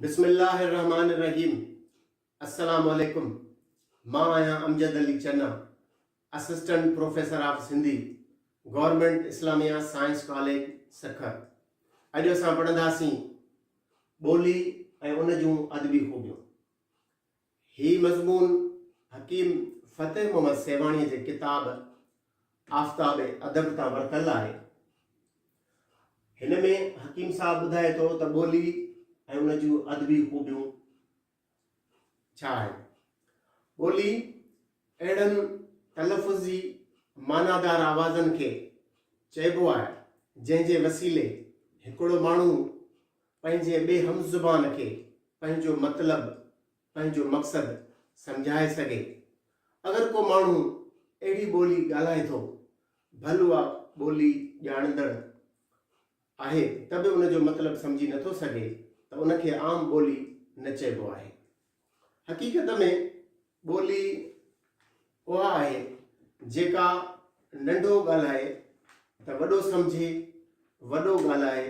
بسم الله الرحمٰن الرحيم السلام عليڪم مان آهيان Amjad Ali Channa assistant professor of Sindhi government Islamia science college Sukkur اڄ اسان پڙهنداسين ٻولي ۽ ان جون ادبي خوبيون هي مضمون حڪيم فتح محمد سيوهاڻيء جي ڪتاب آفتاب ادب تان ورتل آهي. هن ۾ حڪيم صاحب ٻڌائي ٿو ته ٻولي ۽ ان جون ادبي خوبيون ڇا آهن. ٻولي اهڙن تلفظي معنادار آوازن کي چئبو آهي، جنهن جي وسيلي هڪڙو ماڻهو پنهنجي ٻئي هم زبان کي پنهنجو مطلب، پنهنجو مقصد سمجهائي سگهي. اگر ڪو ماڻهو اهڙي ٻولي ڳالهائي ٿو، ڀل اها ٻولي ڄاڻندڙ آهي ته به ان جو مطلب سمجهي نٿو سگهي ته ان کي عام ٻولي نه چئبو آهي. حقيقت ۾ ٻولي اها آهي جيڪا ننڍو ڳالهائي ته وڏو سمجهي، وڏو ڳالهائي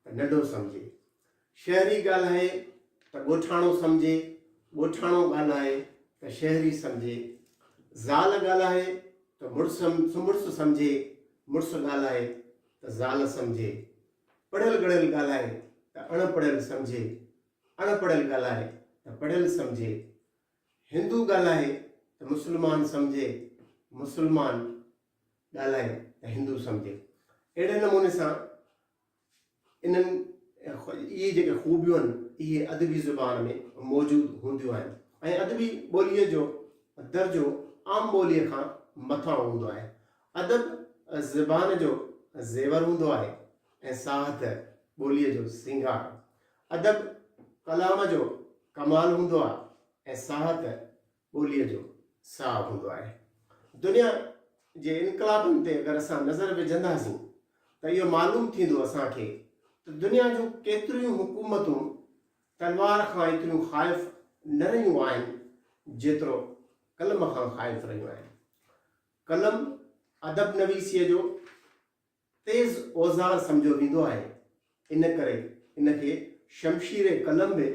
ته ننڍو سمجهي. شهري ڳالهائي ته ڳوٺاڻو سمجهي، ڳوٺاڻو ڳالهائي ته شهري سمجهي. زال ڳالهائي ته مڙس مڙس سمجهي، مڙس ڳالهائي ته زال سمجهي. پڙهيل ڳڙهيل ڳالهائي ته اڻ پڙهيل سمجهي، اڻ پڙهيل ڳالهائي ته پڙهيل سمجهي. هندو ڳالهائي ته مسلمان سمجهي، مسلمان ڳالهائي ته هندو سمجهي. اهڙي نموني سان انهن اهي جيڪي خوبيون آهن اهي ادبي زبان ۾ موجود هونديون آهن ۽ ادبي ٻوليء جو درجو عام ٻوليء کان مٿانهون هوندو آهي. ادب زبان جو زيور هوندو آهي ۽ ساهت ٻوليء جو سينگار. ادب ڪلام جو ڪمال هوندو آهي ۽ ساهت ٻوليء جو ساهه هوندو آهي. دنيا جي انقلابن تي اگر اسان نظر وجهنداسين ته اهو معلوم ٿيندو اسان کي ته دنيا جون ڪيتريون حڪومتون تلوار کان ايتريون خائف نه رهيون آهن جيترو قلم کان خائف رهيون آهن. قلم ادب نويسيء جو تيز اوزار سمجهيو ويندو آهي، ان ڪري ان کي شمشير قلم به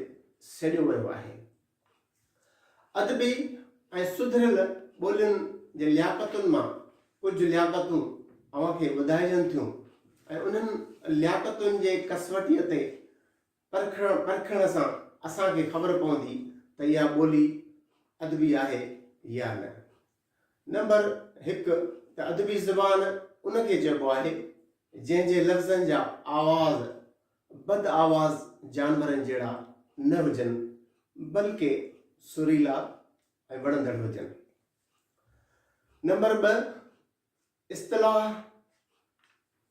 سڏيو ويو آهي. ادبي ۽ سڌريل ٻولين جي لياقتن مان ڪجهه لياقتون اوهان کي ٻڌائجن ٿيون ۽ انهن لياقتن جي ڪسوٽيء تي پرکڻ پرکڻ سان اسان کي خبر پوندي ته اها ٻولي ادبي آهي يا نه. نمبر هڪ ته ادبي زبان ان کي چئبو آهي جنهن جي لفظن جا آواز بد آواز جانورن جهڙا نه هجن بلڪه سريلا ۽ وڻندڙ هجن. نمبر ٻه اصطلاح،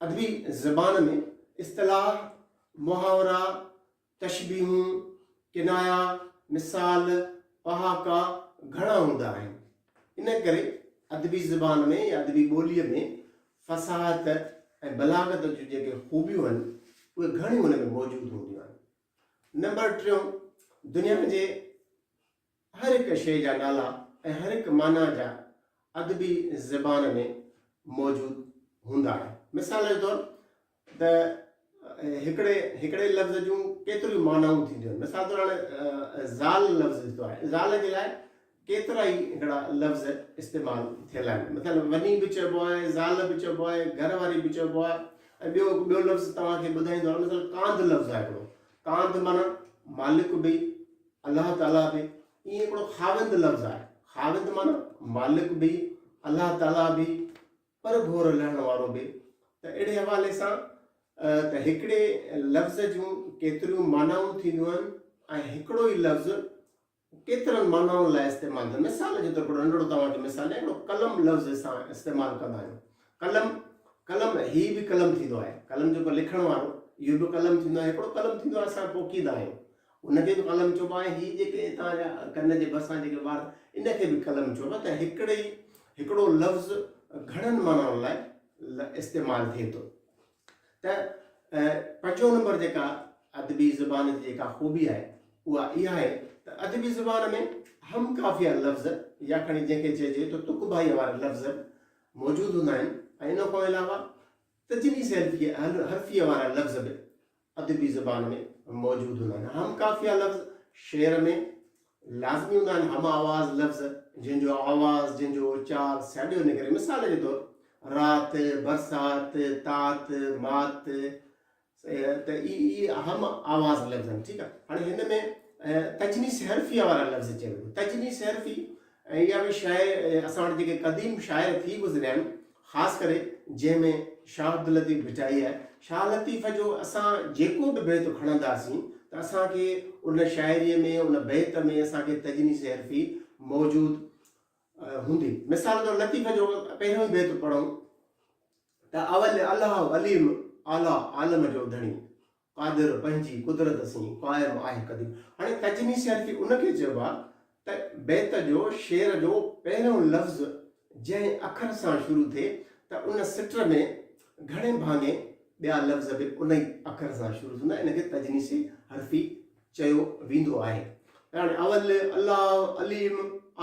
ادبي زبان ۾ اصطلاح، محاورا، تشبيهون، ڪنايا، مثال، پهاڪا گهڻا هوندا آهن. ان ڪري ادبي زبان ۾ يا ادبي ٻوليء ۾ فصاحت ۽ بلاغت جون جيڪي خوبيون آهن، اهي گهڻيون ان ۾ موجود هونديون آهن. نمبر ٽيون، دنيا جي هر هڪ شيء جا نالا ۽ هر هڪ معنيٰ جا ادبي زبان ۾ موجود هوندا آهن. مثال جي طور ته هڪڙي هڪڙي لفظ جون ڪيتريون معنائون ٿينديون آهن. مثال طور هاڻي زال لفظ ڏتو آهي. زال جي لاء ڪيترا ئي هڪڙا لفظ استعمال ٿيل آهن. مثال وني به چئبو آهي، زال به چئبو آهي، گهر واري به چئبو آهي ۽ ٻيو ٻيو لفظ توهان کي ٻڌائيندو آهيان مثال ڪانڌ لفظ آهي هڪڙو. ڪانڌ معنيٰ مالڪ به الله تعاليٰ به، ائين هڪڙو خاوند لفظ آهي، خاوند معنيٰ مالڪ به، الله تعاليٰ به، پر گهور لهڻ وارو به، ته اهڙي حوالي سان ته هڪڙي لفظ جون ڪيتريون معنائون ٿينديون آهن ۽ هڪڙو ئي لفظ ڪيترن معنائن لاء استعمال ٿيندو. مثال جي طور هڪڙو ننڍڙو توهان کي مثال ڏيان، هڪڙو قلم لفظ اسان استعمال ڪندا آهيون. قلم، قلم هي به قلم ٿيندو آهي، قلم جيڪو لکڻ وارو اهو به قلم ٿيندو آهي، هڪڙو قلم ٿيندو آهي اسان پوکيندا آهيون ان کي به قلم چئبو آهي، هي جيڪي هتان جا ڪن جي ڀرسان جيڪي وار ان کي به قلم چئبو آهي ته هڪڙي هڪڙو لفظ گهڻن معنائن لاء استعمال ٿئي ٿو. ته پنجون نمبر جيڪا ادبي زبان جي جيڪا خوبي آهي اها اها آهي ته ادبي زبان ۾ هم قافيه لفظ يا کڻي جنهن کي چئجي ته تڪ ڀائيء وارا لفظ موجود هوندا آهن ۽ ان کان علاوه تجنيس حرفيء وارا لفظ به. ادبي زبان ۾ موجود هوندا آهن. هم قافيه لفظ شعر ۾ لازمي هوندا آهن. هم آواز لفظ جنهن جو آواز، جنهن جو اچار ساڳيو نڪري. مثال جي طور رات، برسات، تات، مات، ته اهي هم آواز لفظ آهن. ٺيڪ آهي. هاڻي هن ۾ تجنيس حرفيه وارا لفظ چيو ويندو. تجنيس حرفي ۽ اها به شاعر اسان وٽ جيڪي قديم شاعر ٿي گذريا آهن خاص ڪري جنهن ۾ شاهه عبداللطيف ڀٽائي آهي، شاهه لطيف جو اسان جيڪو به بيت کڻنداسين ته اسان کي ان شاعريء ۾ ان بيت ۾ اسان کي تجنيس حرفي موجود هوندي. مثال طور لطيف جو پهريون ئي بيت پڙهون ته اول الله عليم اعليٰ عالم جو ڌڻي قادر پنهنجي قدرت سين قائم آهي قديم. هاڻي تجنيس حرفي ان کي چئبو آهي ته بيت جو، شعر جو پهريون لفظ جنهن اکر سان شروع ٿئي ته ان سٽ ۾ گهڻي ڀاڱي ٻيا لفظ به ان ئي اکر سان شروع ٿيندا ان کي تجنيس حرفي چيو ويندو آهي. ته هاڻي اول، الله، عليم،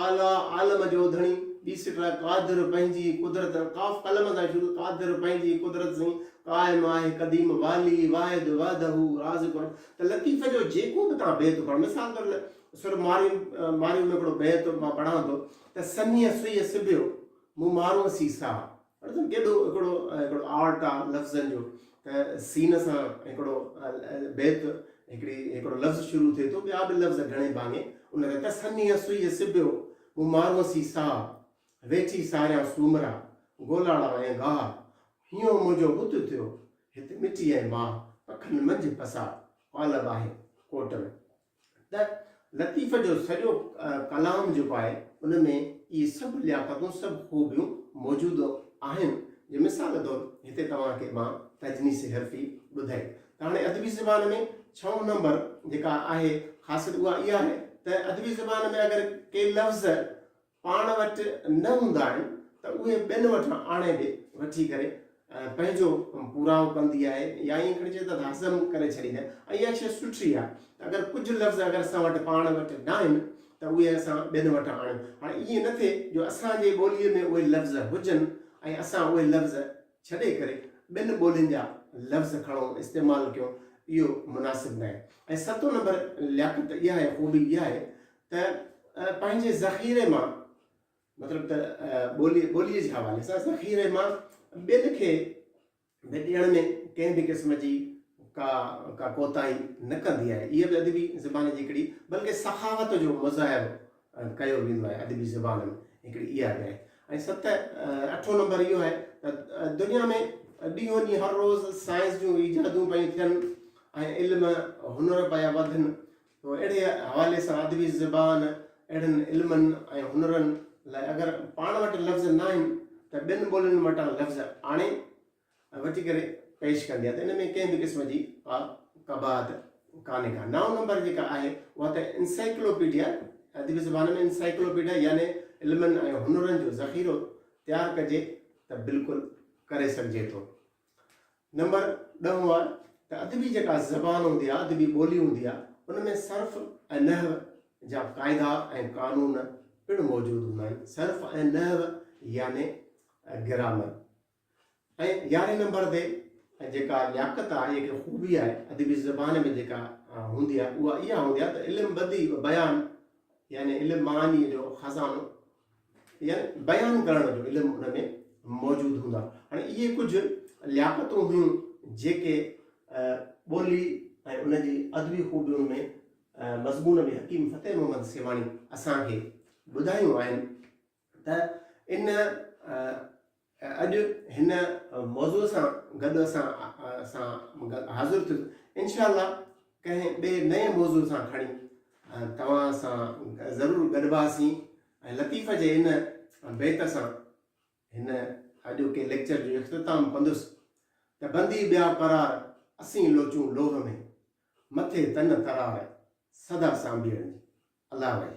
اعليٰ، عالم جو ڌڻي، ٻي سٽ آهي قادر پنهنجي قدرت، قاف قلم سان شروع، قادر پنهنجي قدرت سين قائم آهي قديم، والي، واحد، وحده، رازق، رب. ته لطيف جو جيڪو به توهان بيت کڻو، مثال طور سر مارئي مارئي ۾ هڪڙو بيت مان پڙهان ٿو ته سنيء سوئيء سبيو، مون مارون سي ساهه. اٿم ڪيڏو هڪڙو هڪڙو آرٽ آ لفظن جو ته سين سان هڪڙو بيت هڪڙي هڪڙو لفظ شروع ٿئي ٿو ٻيا به لفظ گهڻي ڀاڱي ان تي ته سنيء سوئيء سبيو مون مارون سي ساهه ويٺي ساريان سومرا گولاڙا ۽ گاهه هينئون منهنجو هت ٿيو هت مٽي ۽ ماهه پکن منجهه پساهه قالب آهي ڪوٽ ۾. ته لطيف جو سڄو ڪلام جيڪو آهي ان ۾ اهي سڀ لياقتون سڀ خوبيون موجود آهن جي مثال طور هتي توهان کي مان تجنيس حرفي ٻڌائي ته هاڻي ادبي زبان ۾ ڇهون نمبر جيڪا آهي خاصيت اها اها آهي ته ادبي زبان ۾ اگر ڪي لفظ پاڻ وٽ نه هوندا آهن ته اهي ٻين وٽان آڻي به وٺي ڪري پنهنجو پورائو ڪندي آهي يا ائين کڻي چئجي ته هضم ڪري ڇڏيندي آهي ۽ اها شيء سٺي آهي ته اگر ڪجهه لفظ اگر اسان وٽ پاڻ وٽ نه آهن ته اهي اسان ٻين وٽان آڻيون هاڻي ائين نه ٿئي جو اسان جي ٻوليء ۾ اهي لفظ هجن ۽ اسان اهي لفظ ڇڏي ڪري ٻين ٻولين جا لفظ کڻون استعمال ڪيون اهو مناسب ناهي ۽ ستون نمبر لياقت اها آهي خوبي اها آهي ته پنهنجي ذخيري مان مطلب ته ٻولي ٻوليء جي حوالي سان ذخيري مان ٻين کي به ڏيڻ ۾ ڪنهن به قسم جي ڪا ڪا ڪوتاهي نه ڪندي آهي. اها به ادبي زبان جي هڪڙي بلڪه سخاوت جو مظاهرو ڪيو ويندو آهي ادبي زبان ۾ هڪڙي اها به آهي ۽ ست اٺون نمبر اهو آهي ته دنيا ۾ ڏينهون ڏينهن هر روز سائنس جون ايجادون پيون ٿين ۽ علم هنر پيا وڌن تو اهڙي حوالي سان ادبي زبان اهڙن علمن ۽ هنرن لاء اگر پاڻ وٽ لفظ ناهن ته ٻين ٻولين وٽان لفظ آڻي ۽ وٺي ڪري پيش ڪندي آهي ته ان ۾ ڪنهن به قسم جي ڪا قباحت ڪانهي ڪا. نائون نمبر جيڪا آهي اها ته انسائيڪلوپيڊيا ادبي زبان ۾ انسائيڪلوپيڊيا يعني علمن ۽ هنرن جو ذخيرو تيار ڪجي ته بلڪل ڪري سگهجي ٿو. نمبر ڏهون آهي ته ادبي جيڪا زبان هوندي آهي، ادبي ٻولي هوندي آهي، ان ۾ صرف ۽ نحو جا قاعدا ۽ قانون پڻ موجود هوندا آهن. صرف ۽ نحو يعني گرامر. ۽ يارهين نمبر تي جيڪا لياقت آهي، جيڪي خوبي آهي ادبي زبان ۾ جيڪا هوندي آهي، اها اها هوندي آهي ته علم بديع و بيان يعني علم معانيء جو خزانو يعني بيان ڪرڻ جو علم ان ۾ موجود هوندو آهي. هاڻي اهي ڪجهه لياقتون هيون جيڪي ٻولي ۽ ان جي ادبي خوبين ۾ مضمون ۾ حڪيم فتح محمد سيوهاڻي اسان کي ٻڌايون آهن ته ان اڄ هن موضوع سان گڏ اسان سان حاضر ٿيس انشاء الله ڪنهن ٻئي نئين موضوع سان کڻي توهان سان ضرور گڏباسين ۽ لطيف جي ان بيت سان هن اڄوڪي ليڪچر جو اختتام ڪندس ته بندي ٻيا قرار اسين لوچون لوهه ۾ مٿي تن ترار سدا سانڀيئڻ جي الله وحي.